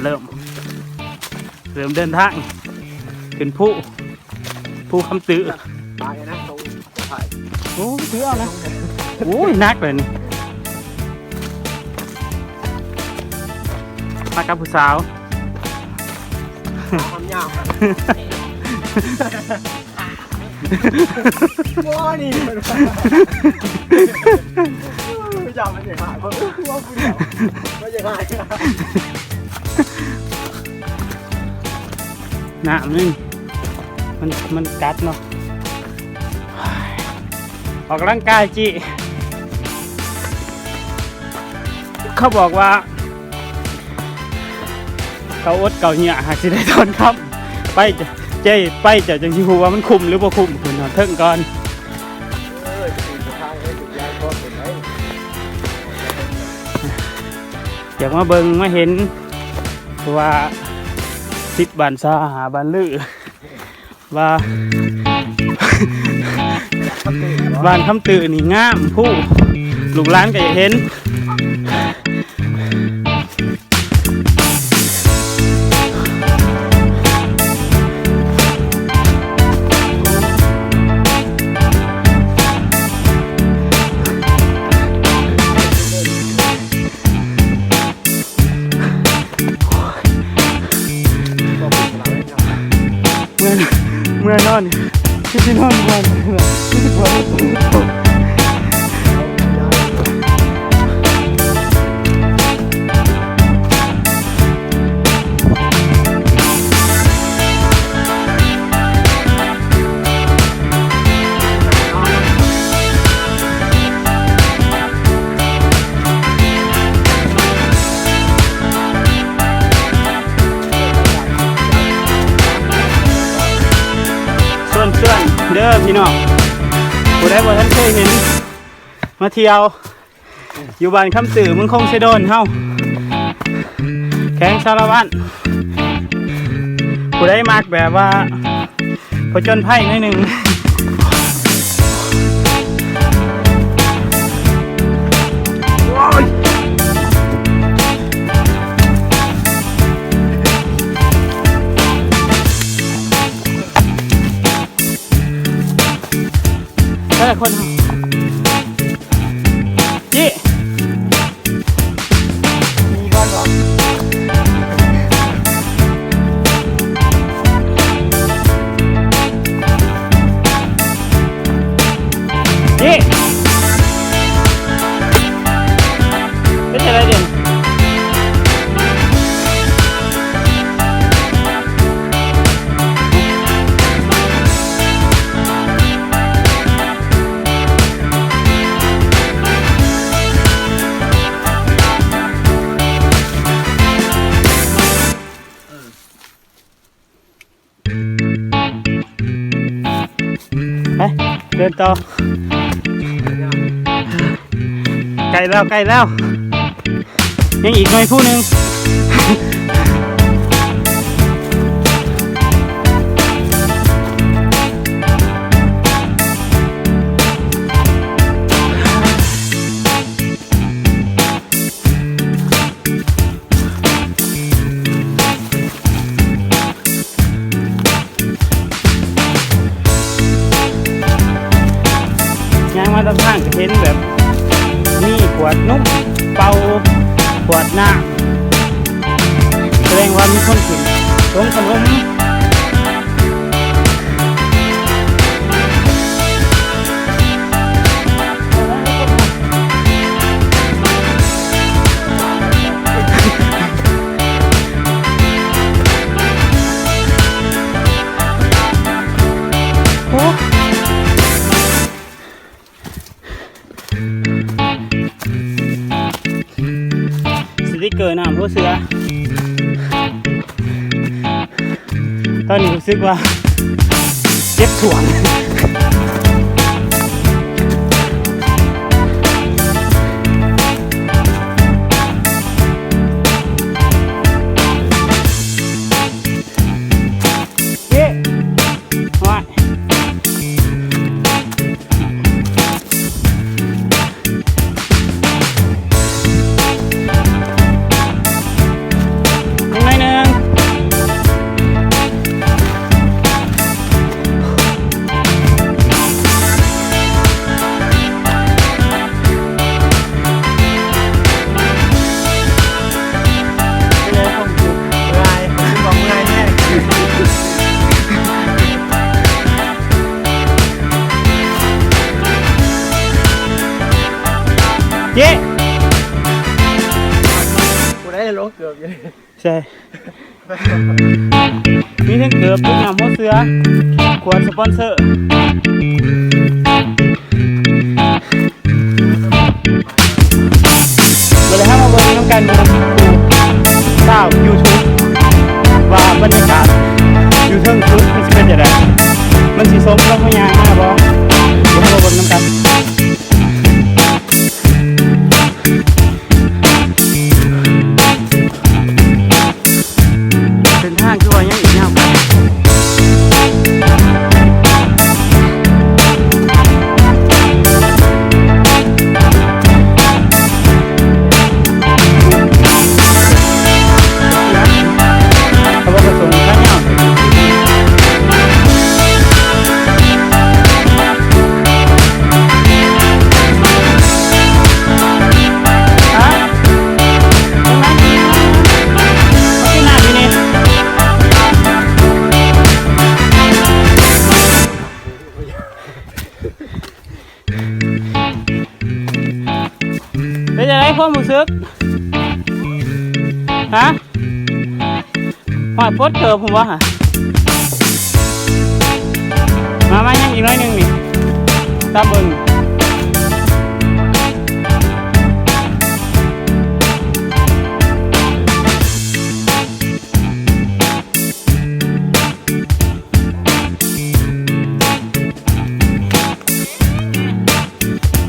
ເລີ່ມ ເລີ່ມເດີນທາງຂຶ້ນພູ ພູຄຳຕື້. ໂອ້ ຖືເອົານະ. ໂອ້ຍ ໜັກເລີຍນີ້. ມາກັບຜູ້ສາວ ຂາຍາວ ບໍ່ນີ້ ມັນຢາກມາເສຍຫາຍ ເພາະວ່າຜູ້ດຽວ ມາເສຍຫາຍ. ນ້ຳນີ້ ມັນ ມັນກັດເນາະ. ອອກກຳລັງກາຍຈິ ເຂົາບອກວ່າ ເຂົາອົດເຂົາເຫຍຫາກຊິໄດ້ທ່ອນຄຳ. ໄປ ເຈົ້າ ໄປ ເຈົ້າຈັ່ງຊິຮູ້ວ່າມັນຄຸ້ມຫຼືບໍ່ຄຸ້ມ. ຂຶ້ນຮອດເທິງກ່ອນ ເອີ ຢາກມາເບິ່ງມາເຫັນ ເພາະວ່າສິບບ້ານຊາ ຫ້າບ້ານລື ວ່າ ບ້ານຄຳຕື້ນີ້ງາມພຸ້ນ ລູກຫຼານກໍຢາກເຫັນ. ເມື່ອ ເມື່ອນອນ ຄືຊິນອນກ່ອນ ຄືຊິປວດ. ຊວນໆເດີພີ່ນ້ອງ ຜູ້ໃດບໍ່ທັນເຄີຍເຫັນ ມາທ່ຽວ ຢູ່ບ້ານຄຳຕື້ ເມືອງຄົງໄຊດອນເຮົາ ແຂວງສາລະວັນ. ຜູ້ໃດມັກແບບວ່າຜະຈົນໄພໜ້ອຍໜຶ່ງ ໂອ້ຍ ແຕ່ລະຄົນ ຈິ ມີກ່ອນບໍ່? ຈິ ເປັນຈັ່ງໃດເດ? ໄປ ເດີນຕໍ່ ໃກ້ແລ້ວ ໃກ້ແລ້ວ ຍັງອີກໜ້ອຍພູໜຶ່ງ. ຍ່າງມາຕາມທາງກໍເຫັນແບບມີຂວດນົມເປົ່າ ຂວດນ້ຳ ສະແດງວ່າມີຄົນຂຶ້ນຊົງຂະໜົມ. ໂອ້ ສະຕິກເກີນ້ຳຫົວເສືອ ຕອນນີ້ຮູ້ສຶກວ່າເຈັບຖ້ວງ. ເອີ ຍັງໄງ ໂລເກືອບຢູ່ ໃຊ່ ມີທັງເກີບ ມີນ້ຳຫົວເສືອ ຂວດສະປອນເຊີ ບັດນີ້ເຮົາມາເບິ່ງນຳກັນ ຊາວຢູທູບ ວ່າບັນຍາກາດຢູ່ເທິງສຸດມັນຊິເປັນຈັ່ງໃດ ມັນຊິສົມກັບເຮົາຍ່າງມາບໍ່ ດຽວເຮົາມາເບິ່ງນຳກັນ. ເສັ້ນທາງຄືວ່າຍັງອີກຍາວໄກ. ເຂົາບໍ່ປະສົງຂາຍາວ ຮະ ເປັນຈັ່ງໃດຄວາມຮູ້ສຶກ? ຮະ? ຮອດປົດເກີບພຸ້ນບໍ່ຫະ? ມາ ມາ ຍັງອີກໜ້ອຍໜຶ່ງນີ້ ຕາມເບິ່ງ.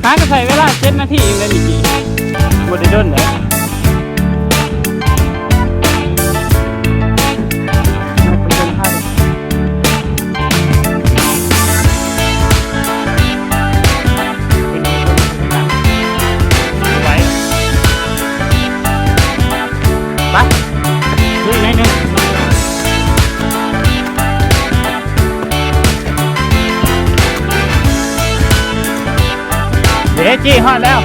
ຫາກະໃຊ້ເວລາເຈັດນາທີເອງເດ້ນີ້ ບໍ່ໄດ້ດົນເດ້. ໄປ ລຸຍໜ້ອຍໜຶ່ງ ເດ ຈີ້ຮອດແລ້ວ.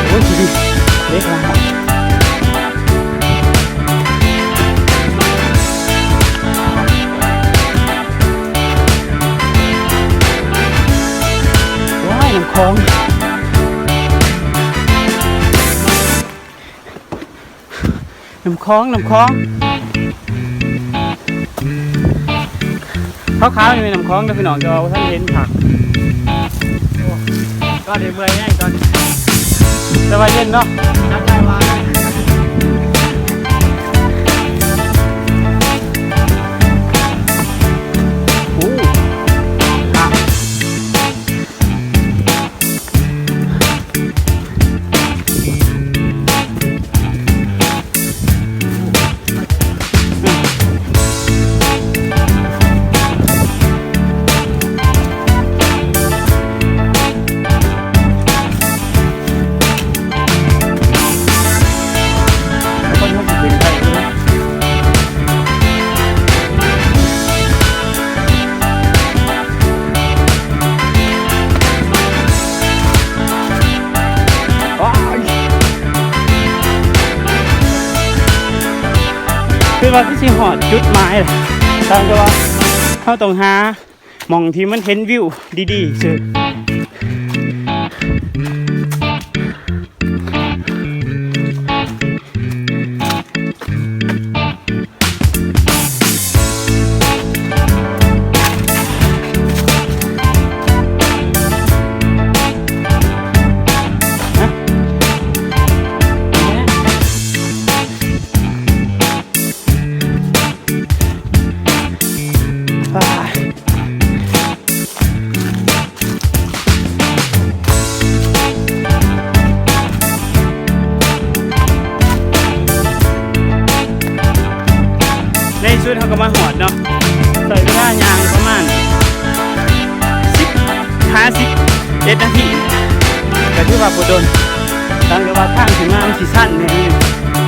ໂອ້ຍ ດີ ເລັກນະ. ວ້າຍ ນ້ຳຂອງ ນ້ຳຂອງ ນ້ຳຂອງ ຂາວໆ ນີ້ແມ່ນນ້ຳຂອງເດີພີ່ນ້ອງ ແຕ່ວ່າບໍ່ທັນເຫັນຄັກ. ໂອ້ ຕອນນີ້ເມື່ອຍແຮງຕອນນີ້ ແຕ່ວ່າເຢັນເນາະ ຈັບໄດ້ວ່າເລີຍ. ໂອ້ ອ່ະ. ຄືວ່າຄືຊິຮອດຈຸດໝາຍແລ້ວ ຕ່າງແຕ່ວ່າເຮົາຕ້ອງຫາ ໝ່ອງທີ່ມັນເຫັນວິວດີໆຊື່. ອ້າຍ ເຈັດນາທີ ກໍຖືວ່າບໍ່ດົນ ຕ່າງແຕ່ວ່າທາງຂຶ້ນມາມັນຊິຊັນແດ່.